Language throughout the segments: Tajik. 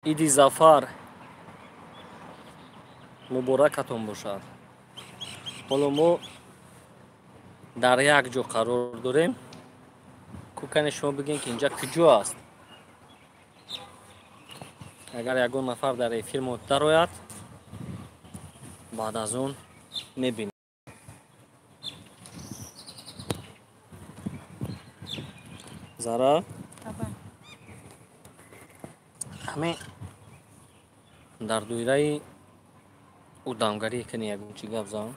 Иди Зафар муборакатон бошад. Ҳоло мо дар як ҷо қарор дорем. Кӯкане шумо бигӯед, ки инҷа куҷо аст. Агар ягон нафар дар эфир мо дарояд, баъд аз он мебинем. Зара, ҳаме дар доираи удамгарӣ кани ягон чӣ гап зан.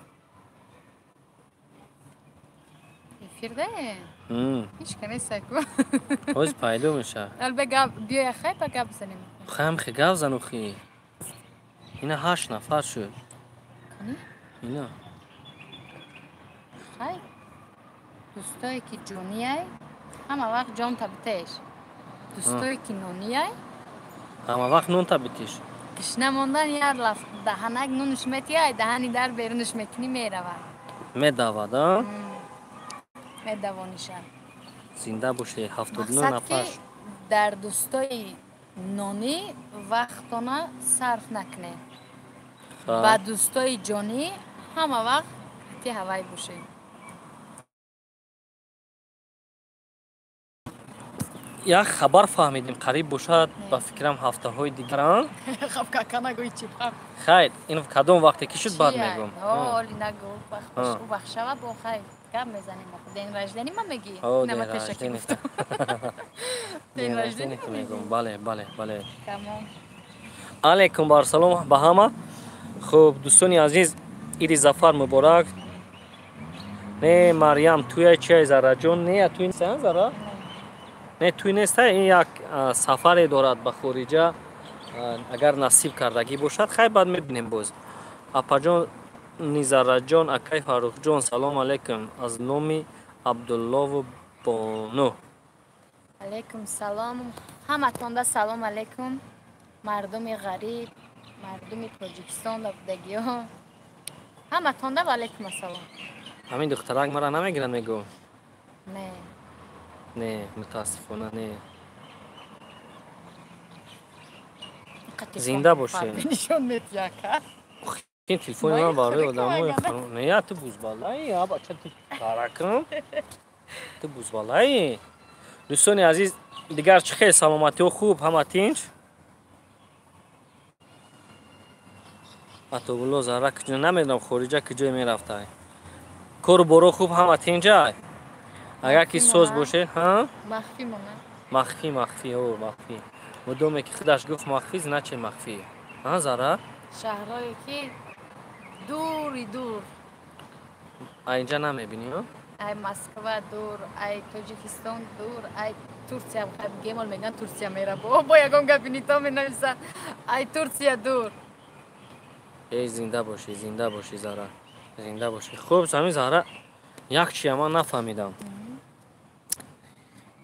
Эфирда? Ҳеч ка. Ҳоз пайдо мешавад. Албе гап биёя, хай, па гап занем. Хам хе гап зану хи. Ина ҳашт нафар шуд. Ина. Хай. Дӯстое ки ҷониай, ҳама вақт ҷон табитеш. Дӯстое ки нониай, ҳама вақт нон табитиш. Гишна мондан яр лаф даҳанак нунуш метиай, даҳани дар берунуш мекунӣ, меравад. Медавад, а? Медавониша. Зинда бошед, 79 нафар. Дар дӯстои нонӣ вақтона сарф накунед. Ба дӯстои ҷонӣ ҳама вақт ти ҳавай бошед. Як хабар фаҳмидем, қариб бошад, ба фикрам, ҳафтаҳои дигар. Хайр, ин кадом вақте ки шуд, баъд мегӯм. Оли нагӯ, вақт шава, бо хай гап мезанем. День рождения ма мегӣ? День рождения мегӯм, бале, бале, бале. Алейкум барсалом ба ҳама. Хуб, дӯстони азиз, иди Зафар муборак. Не, Марьям туя чиай, Зараҷон, не, туй нест, Зара? Не, туй нест, ин як сафаре дорад ба хориҷа, агар насиб кардагӣ бошад, хай, баъд мебинем боз. Апаҷон Низараҷон, акай Фаррухҷон, салом алейкум аз номи Абдуллову Бону. Алейкум салом, ҳаматонда салом алейкум, мардуми ғариб, мардуми Тоҷикистон да будагиҳо, ҳаматонда ва алейкум ассалом. Ҳамин духтарак мара намегирад, мегӯ? Не. Не, мутаассифона, не. Зинда бошед. Ин телефони ман барои одамои не, ту бузбалаи, а бача, ту каракам, ту бузбалаи. Дӯстони азиз, дигар чӣ хел, саломатиҳо хуб, ҳама тинч? Атобулло, Зара куҷо, намедонам, хориҷа куҷое мерафтай. Кору боро хуб, ҳама тинҷай? Агар ки соз бошед. Махфӣ мона. Махфӣ, махфӣ, о, махфӣ. Мудоме ки худаш гуфт махфӣ, значит махфӣ. А, Зара? Шаҳрое ки дури дур. А инҷа намебинӣ? Ай Москва дур, ай Тоҷикистон дур, ай Турсия гемол мегӯянд, Турсия мера, бо ягон гапи нито менависанд, ай Турсия дур. Эй, зинда бошӣ, зинда бошӣ, Зара, зинда бошӣ. Хуб, ҳамин, Зара, як чия ман нафаҳмидам.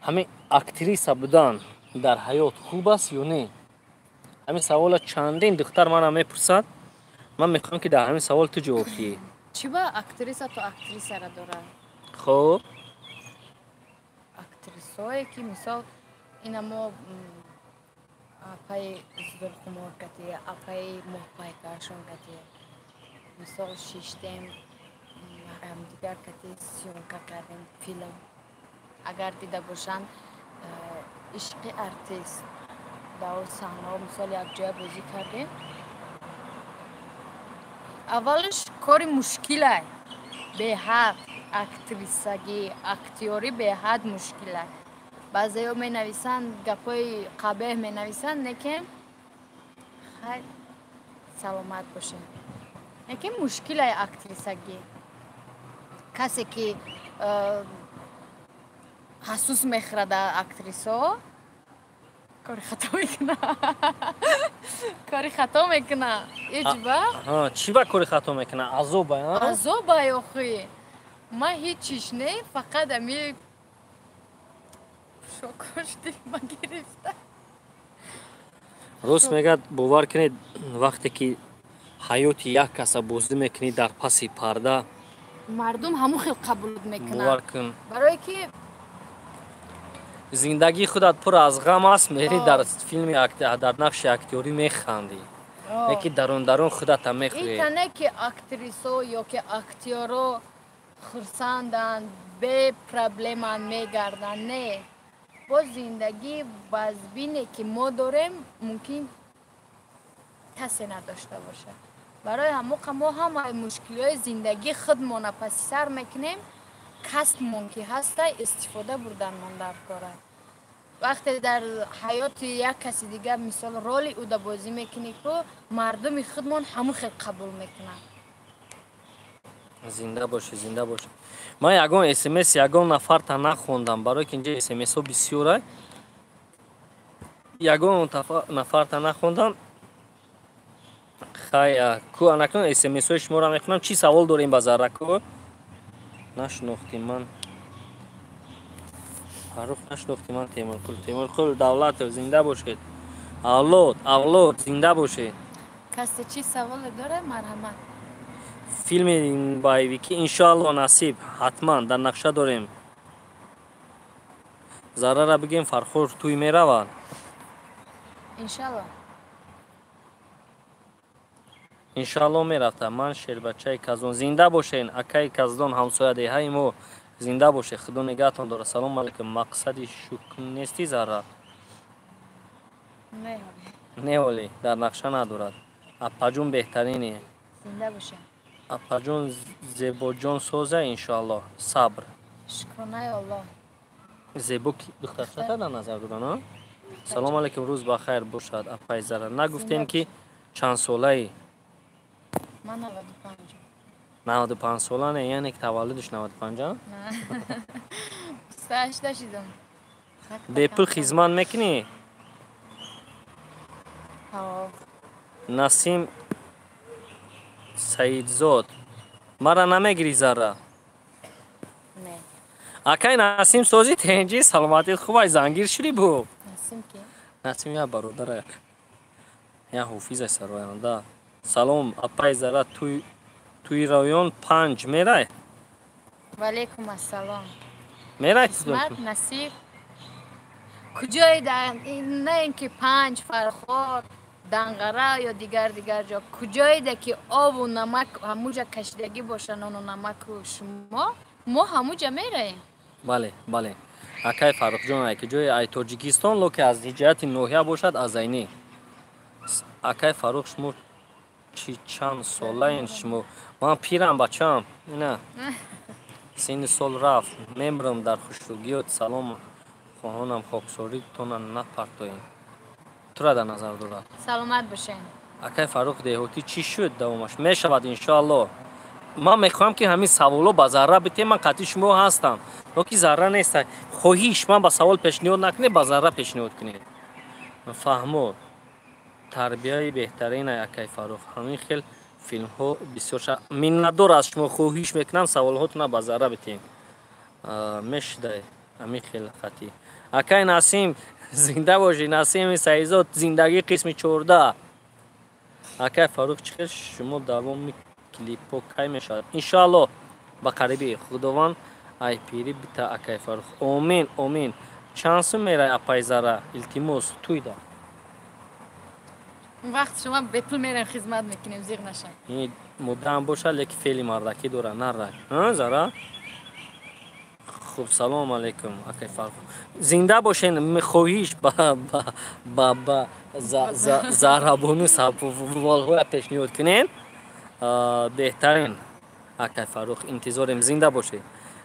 Ҳамин актриса будан дар ҳаёт хуб аст ё не? Ҳамин савола чандин духтар мана мепурсад. Ман мехоҳам, ки дар ҳамин савол ту ҷавоб диҳӣ. Чӣ ба актриса то актрисара дорад? Хуб. Актрисое ки, мисол, ина мо апаи Зулхумор кати, апаи Моҳпайкаршон кати, мисол, шиштем, ҳамдигар кати съёмка кардем филм. Агар дида бошанд, «Ишқи артист», дар он саҳнаҳо, мисол, якҷоя бозӣ кардем. Аввалаш кори мушкилай беҳад, актрисагӣ, актёрӣ беҳад мушкилай. Баъзеҳо менависанд, гапҳои қабеҳ менависанд, лекин хай, саломат бошед, лекин мушкилай актрисагӣ. Касе ки ҳасус мехӯрада актрисо, кори хато мекуна, кори хато мекуна ҳеҷ вақт. Чӣ ба кори хато мекуна? Азоба? Азобай охи. Ман ҳеҷ чиш не, фақат ами шокош дилма гирифта. Рост мегӯяд, бовар кунед, вақте ки ҳаёти як каса бозӣ мекунӣ дар паси парда, мардум ҳамон хел қабул мекунад. Бовар кун. Барое ки Зиндагии худат пур аз ғам аст, мери дар филми дар нақши актёрӣ механдӣ. Леки дарун дарун худата мехӯрӣ. Ин тане ки актрисо ё ки актёро хурсанданд, бепроблеманд мегарданд, не. Боз зиндагӣ вазбине ки мо дорем, мумкин касе надошта бошад. Барои ҳамоқа мо ҳамаи мушкилиҳои зиндагии худмона паси сар мекунем, касбмон ки ҳаста истифода бурданмон дар кора. Вақте дар ҳаёти як каси дигар мисол роли уда бозӣ мекунӣ, ку мардуми худмон ҳамун хел қабул мекунанд. Зинда бошӣ, зинда бошӣ. Ман ягон смс ягон нафарта нахондам, барое ки инҷа смсҳо бисёра. Ягон нафарта нахондам. Хай, ку анакнун смсҳои шуморо мехонам. Чӣ савол дорем ба Зарра ку? Нашинохтим ман. Фаррух нашинохтим ман Темурқул. Темурқул Давлатов, зинда бошед. Авлод, авлод, зинда бошед. Касе чӣ саволе дорад, марҳамат. Филми боевики иншоалло насиб, ҳатман дар нақша дорем. Заррара бигем, Фархор тӯй меравад. Иншалло. Иншоалло мерафта. Ман шербачаи Казон. Зинда бошен, акаи Каздон, ҳамсоя деҳаи мо. Зинда боше, худо нигаҳтон дорад. Салому алайкум. Мақсади шукр нести Зарра? Не. Не, ҳолӣ дар нақша надорад. Апаҷон беҳтарине. Зинда бошен. Апаҷон Зебоҷон соза иншоалло. Сабр. Шукронаи Аллоҳ. Зебо духтарчата дар назар дорад, а? Салому алайкум, рӯз ба хайр бошад, апаи Зарра. Нагуфтем ки чанд солаи? Ман 95. 95 сола не, яъне ки таваллудиш 95, а? 28 шидам. Бепул хизмат мекунӣ? Ҳо. Насим Саидзод. Мара намегирӣ, Зарра? Не. Акай Насим созӣ тенҷи, саломатит хуб ай, зангир шудӣ бу? Насим ки? Насим як бародара, як ҳофиза сароянда. Салом, апай Зарра, туи район 5 мерай? Ва алайкум ассалом. Мерай? Қисмат, насиб. Куҷое на ин ки 5 Фархор, Данғара ё дигар дигар ҷо, куҷоеда ки обу намак ҳамуҷа кашидагӣ боша, нону намаку шумо, мо ҳамуҷа мераем. Бале, бале. Акай Фаррухҷон, ай ки ҷои ай Тоҷикистон, локи аз ҷиҳати ноҳия бошад, аз Айнӣ. Акай Фаррух, шумо чӣ чанд солаен шумо? Ман пирам, бачаам. Ина. Синни сол рафт. Мемрам дар хушрӯгиёт. Салом, хоҳонам хоксоритона напартоем. Тура дар назар дорад. Саломат бошен. Акай Фаррух, деҳотӣ чӣ шуд давомаш? Мешавад иншоалло. Ман мехоҳам ки ҳамин саволо ба Зарра битем, ман қатъи шумо ҳастам. Локи Зарра нест. Хоҳиш, ман ба савол пешниҳод накунед, ба Зарра пешниҳод кунед. Фаҳмо. Тарбияи беҳтарин акай Фаррух. Ҳамин хел филмҳо бисёр ша. Миннатдор аз шумо, хоҳиш мекунам саволҳотона ба Зарра битем. Мешудай ҳамин хел хатӣ. Акай Насим, зинда бошӣ, Насими Саидзод, зиндагӣ қисми 14. Акай Фаррух, чӣ хел шумо давоми клипҳо кай мешавад? Иншоалло ба қарибӣ. Худованд ай пирӣ бита акай Фаррух. Омин, омин. Чанд сум мерай апай Зарра? Илтимос, туйда. Вақт шумо бепул мерем хизмат мекунем, зиғ нашав. Ин муддам бошад, леки феъли мардакӣ дорад, нарай. Ҳа, Зарра? Хуб, салом алайкум, акай Фаррух. Зинда бошен, хоҳиш ба Заррабону саволҳоя пешниҳод кунем. Беҳтарин акай Фаррух, интизорем, зинда бошед.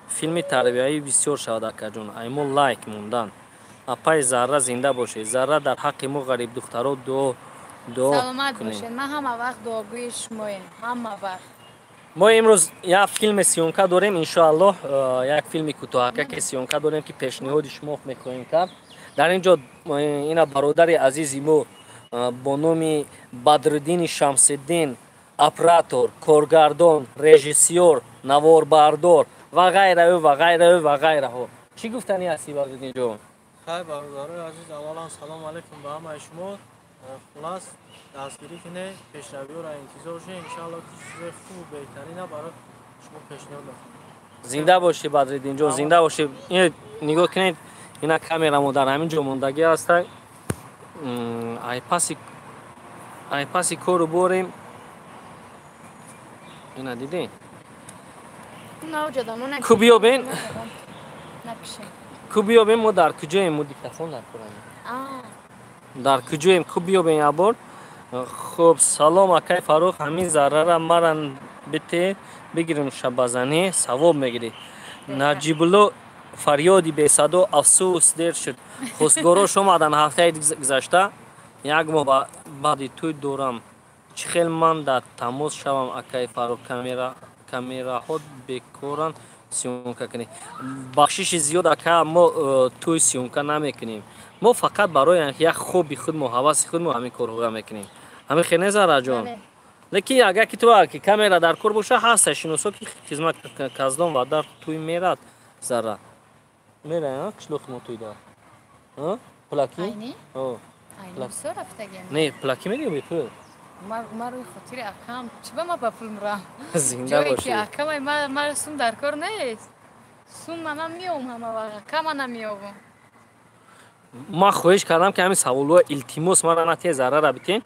Филми тарбиявӣ бисёр шавад акаҷон. Ай мо лайк мондан. Апай Зарра, зинда бошед. Зарра, дар ҳаққи мо ғарибдухтаро дуо Саломат кунед. бошед. Ман ҳама вақт дуогӯи шумоем, ҳама вақт. Мо имрӯз як филми съёмка дорем, иншоаллоҳ, як филми кӯтоҳака ки съёмка дорем, ки пешниҳоди шумо мехоҳем кард. Дар ин ҷо ина бародари азизи мо бо номи Бадриддини Шамсиддин, оператор, коргардон, режиссёр, наворбардор ва ғайраҳу ва ғайраҳу ва ғайраҳо. Чӣ гуфтанӣ ҳастӣ, Бадриддин ҷон? Хай, бародарои азиз, аввалан салом алайкум ба ҳамаи шумо. Хулас, дастгирӣ кунед, пешравиёро интизор шунед, иншоалло ки чизои хубу беҳтарина барои шумо пешниҳод мекунем. Зинда бошӣ, Бадриддин ҷон, зинда бошӣ. Ин нигоҳ кунед, Ина камерамо дар ҳамин ҷо мондагӣ ҳастай. Айпаси кору борем. Ина дидем. Ку биёбен? Ку биёбен мо дар куҷоем? Мо диктофон дар корам. Дар куҷоем? Ку биёбен як бор? Хуб, салом акай Фаррух, ҳамин заррара мара бите бигирем шабазанӣ, савоб мегирӣ. Наҷибулло фарёди бесадо, афсӯс дер шуд. Хостгорош омадан ҳафтаи гузашта, як моҳ баъди тӯй дорам. Чӣ хел ман дар тамос шавам акай Фаррух? Камераҳо бекоранд, съёмка кунем. Бахшиши зиёд ака, мо тӯй съёмка намекунем. Мо фақат барои як хоби худмо, ҳаваси худмо ҳамин корҳоро мекунем. Ҳамин хел не, Зарраҷон? Лекин агар ки ту камера дар кор боша, ҳаста шиносо ки хизмат каздон ва дар тӯй мерад. Зарра мера қишлоқи мо тӯй дар пулаки? Не, пулаки мегӯ бепул. Ма рӯи хотири акам, чӣ ба ма ба пул мурам? Зинда бошӣ. Акамай мара сум дар кор нест. Сум манам меом ҳама вақт, акама намеёбам. Ман хоҳиш кардам ки ҳамин саволҳо илтимос мара натия заррара битен.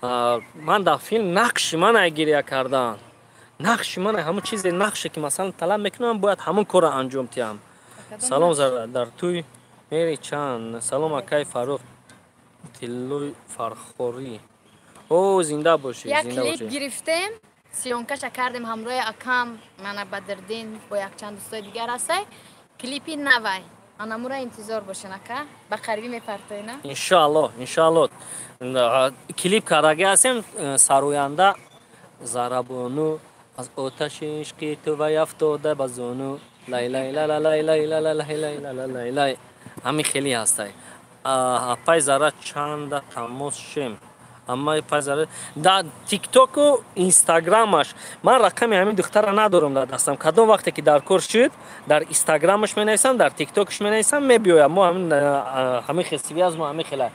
Ман дар филм нақши мана гиря кардан. Нақши мана ҳамон чизе нақше ки масалан талаб мекунам, бояд ҳамон корро анҷом диҳам. Салом Зарра, дар тӯй мери чанд? Салом акай Фаррух, тиллои фархорӣ. О, зинда бошӣ, як клип гирифтем, съёмкаша кардем ҳамроҳи акам, мана Бадриддин бо якчанд дӯстои дигар ҳастай. Клипи навай. Анамура интизор бошен ака, ба қарибӣ мепартоена. Иншоаллоҳ, иншоаллоҳ. Клип кардаги ҳастем, сароянда Заррабону аз оташи ишқи ту вай афтода ба зону. Лай лай ла ла лай лай ла ла лай лай ла ла лай лай. Ҳамин хеле ҳастай. Апай Зарра чанда тамос шем? Амма апай Зарра дар тиктоку инстаграмаш ман рақами ҳамин духтара надорам дар дастам. Кадом вақте ки дар кор шуд, дар инстаграмаш менависам, дар тиктокаш менависам, мебиёям. Мо ҳамин хел связ, мо ҳамин хела.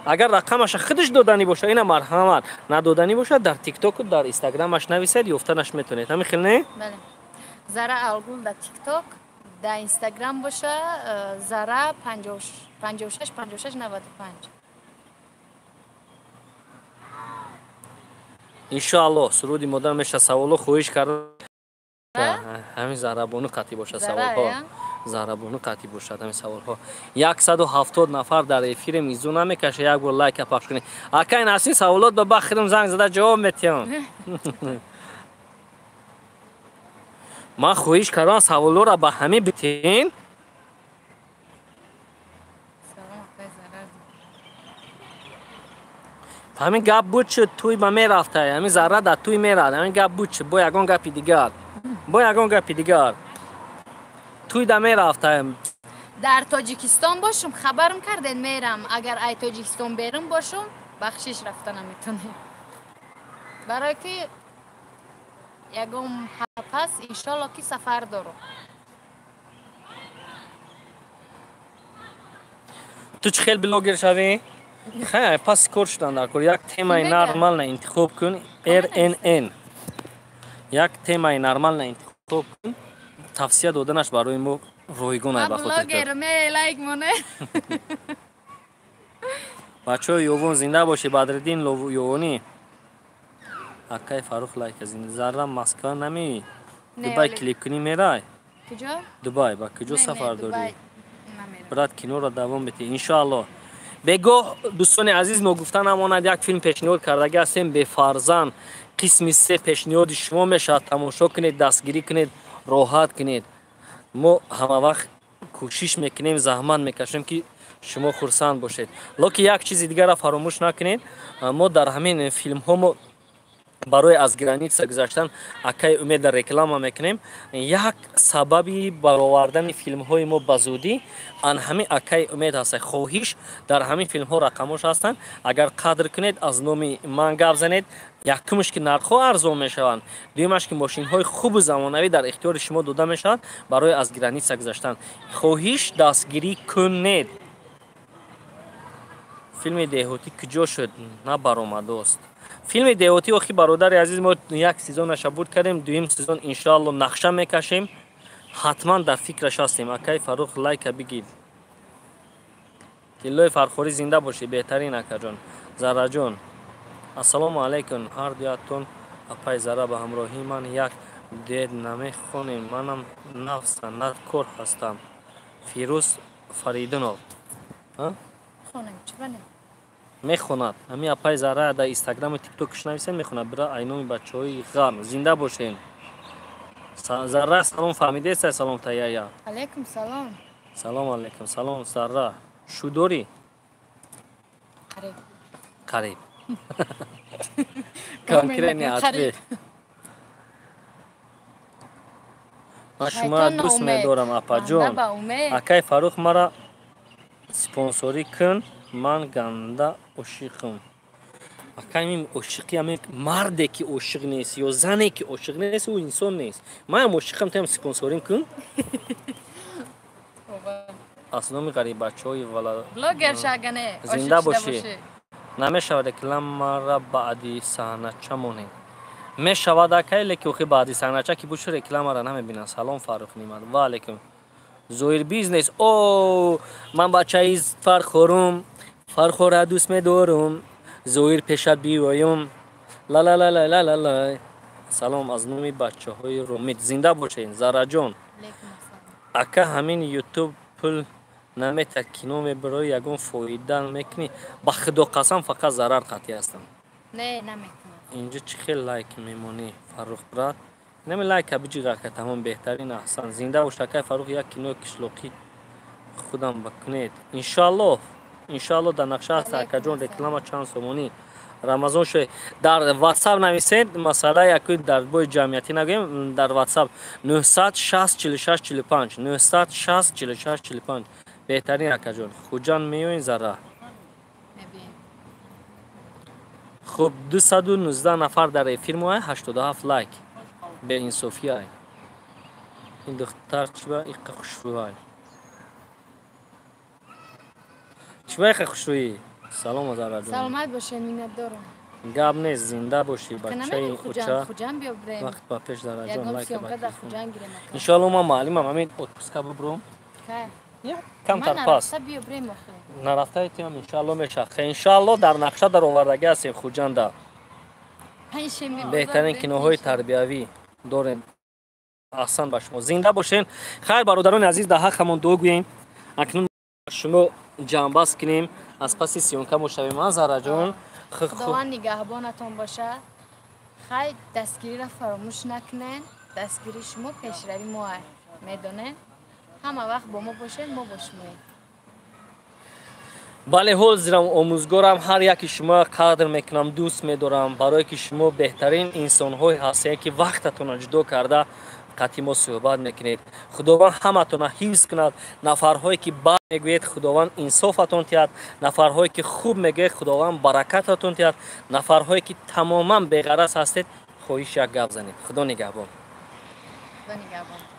Агар рақамаша худаш доданӣ бошад, ина марҳамат. Надоданӣ бошад, дар тиктоку дар инстаграмаш нависед, ёфтанаш метавонед. Ҳамин хел не? Бале. Зарра Алгул дар тикток, дар инстаграм боша Зарра 56 56 95. Иншоаллоҳ суруди модар меша. Саволо хоҳиш карда ҳамин Заррабону қатъӣ бошад саволҳо. Заррабону қатъӣ бошад ҳамин саволҳо. 170 нафар дар эфири мизу намекаша, як бор лайка пахш кунед. Акай Насим саволот ба бахирам занг зада ҷавоб метиҳам. Ман хоҳиш кардам саволҳоро ба ҳамин битен. Ҳамин гап буд шуд, тӯй ба мерафта, ҳамин Зарра дар тӯй мерад, ҳамин гап буд шуд, бо ягон гапи дигар. Бо ягон гапи дигар. Тӯй да мерафта. Дар Тоҷикистон бошум, хабарм карден мерам. Агар ай Тоҷикистон берун бошум, бахшиш рафта наметонем. Барои ки ягон пас иншолло ки сафар дорам. Ту чӣ хел блогер шавӣ? Хай, пас кор шудан дар кор. Як темаи нормална интихоб кун. РНН. Як темаи нормална интихоб кун. Тавсия доданаш барои мо ройгон ай ба хотир. Блогер ме лайк моне. Бачаҳои Ёвон зинда бошед, Бадриддин Ёвонӣ. Акай Фаррух лайка зинда. Зарра Москва намеӣ? Дубай клип кунӣ мерай? Куҷо? Дубай, ба куҷо сафар дорӣ? Брат, киноро давом битӣ иншоаллоҳ. Бегоҳ дӯстони азиз, ногуфта намонад, як филм пешниҳод кардаги ҳастем, Бефарзанд. Қисми 3 пешниҳоди шумо мешавад. Тамошо кунед, дастгирӣ кунед, роҳат кунед. Мо ҳама вақт кӯшиш мекунем, заҳмат мекашем ки шумо хурсанд бошед. Лекин як чизи дигарро фаромӯш накунед. Мо дар ҳамин филмҳо мо барои аз граница гузаштан акай Умеда реклама мекунем. Як сабаби баровардани филмҳои мо ба зудӣ ан ҳамин акай Умед ҳаст. Хоҳиш дар ҳамин филмҳо рақамош ҳастанд. Агар қадр кунед, аз номи ман гап занед. Якумаш ки нархҳо арзон мешаванд, дуюмаш ки мошинҳои хубу замонавӣ дар ихтиёри шумо дода мешаванд барои аз граница гузаштан. Хоҳиш дастгирӣ кунед. Филми деҳотӣ куҷо шуд? Набаромадост. Филми деҳотӣ охи бародари азиз, мо як сезонаша буд кардем, дуюм сезон иншоалло нақша мекашем. Ҳатман дар фикраш ҳастем. Акай Фаррух лайка бигир. Тиллои Фархорӣ, зинда бошӣ, беҳтарин акаҷон. Зарраҷон, ассалому алайкум ҳар дуятон. Апай Зарра, ба ҳамроҳии ман як дуэт намехонем? Манам нав санъаткор ҳастам. Фирӯз Фаридунов мехонад. Ҳамин апай Зарра дар инстаграму тиктокш нависем, мехонад. Бира айноми бачаҳои ғам, зинда бошем. Зарра, салом, фаҳмидеста? Салом таяя. Алайкум салом. Салом алайкум, салом Зарра. Шу дорӣ? Қариб. Қариб. Конкретный ответ. Ман шуморо дӯст медорам, апаҷон. Акай Фаррух, мара спонсорӣ кун, ман ганда ошиқам. Акай, мин ошиқӣ, ами марде ки ошиқ нест ё зане ки ошиқ нест, ӯ инсон нест. Манам ошиқам, туям спонсорим кун. Аз номи ғариббачаҳои вала. Блогер шагане. Зинда бошӣ. Намешавад рекламара баъди саҳнача монем? Мешавад, акай, леки охи баъди саҳнача ки бушу, рекламара намебинам. Салом, Фаррух Нимат. Ва алейкум. Зоир Бизнес. О, ман бачаи Фархорум, Фархора дӯст медорум, Зоир, пешат биёюм, ла ла ла ла ла ла. Салом аз номи бачаҳои Ромит, зинда бошед. Зарраҷон, ака, ҳамин ютуб пул намета, кино мебарои, ягон фоида мекунӣ? Ба худо қасам, фақат зарар қатъӣ ҳастам. Не, намекунам. Инҷо чӣ хел лайк мемонӣ, Фаррух брат? Нами лайка биҷиға, ака, тамом, беҳтарин, аҳсан, зинда бош. Акай Фаррух, як кинои қишлоқӣ худам бикунед. Иншоаллоҳ, иншоаллоҳ, дар нақша ҳаст, акаҷон. Реклама чанд сомонӣ? Рамазон шуд. Дар ватсап нависед, масъала якӯи дар бои ҷамъиятӣ нагӯем. Дар ватсап 960 46 45, 960 46 45. Беҳтарин, акаҷон. Хуҷанд меоин, Зарра? Хуб, 219 нафар дар эфир моя, 87 лайк. Беинсофиай. Ин духтар чиба иққа хушрӯай? Чиба иққа хушрӯӣ? Салом, Зарраҷон. Саломат бошед, миннатдорам. Гап нест, зинда бошӣ, бачаи уча. Вақт ба пеш, Зарраҷон. Лайк. Иншоалло, ман маълимам, ҳамин отпуска бибурам камтар пас нарафтаи тиам, иншоалло мешавад. Иншоалло, дар нақша даровардагӣ ҳастем Хуҷанда. Беҳтарин киноҳои тарбиявӣ дорем. Аҳсан ба шумо, зинда бошен. Хайр, бародарони азиз, дар ҳаққамон дуо гӯем. Акнун шумо ҷамъбаст кунем, аз паси съёмка мошавем, а, Зарраҷон? Худованд нигаҳбонатон бошад. Хайр, дастгириро фаромӯш накунед. Дастгирии шумо пешрави мо, медонед. Ҳама вақт бо мо бошед, мо бо шумоем. Бале, ҳозирам, омӯзгорам. Ҳар яки шумо қадр мекунам, дӯст медорам, барое ки шумо беҳтарин инсонҳое ҳастед, ки вақтатонро ҷудо карда қатъи мо суҳбат мекунед. Худованд ҳаматонро ҳифз кунад. Нафарҳое ки бад мегӯед, Худованд инсофатон диҳад. Нафарҳое ки хуб мегӯед, Худованд баракататон диҳад. Нафарҳое ки тамоман беғараз ҳастед, хоҳиш, як гап занед. Худо нигаҳбон. Худо нигаҳбон.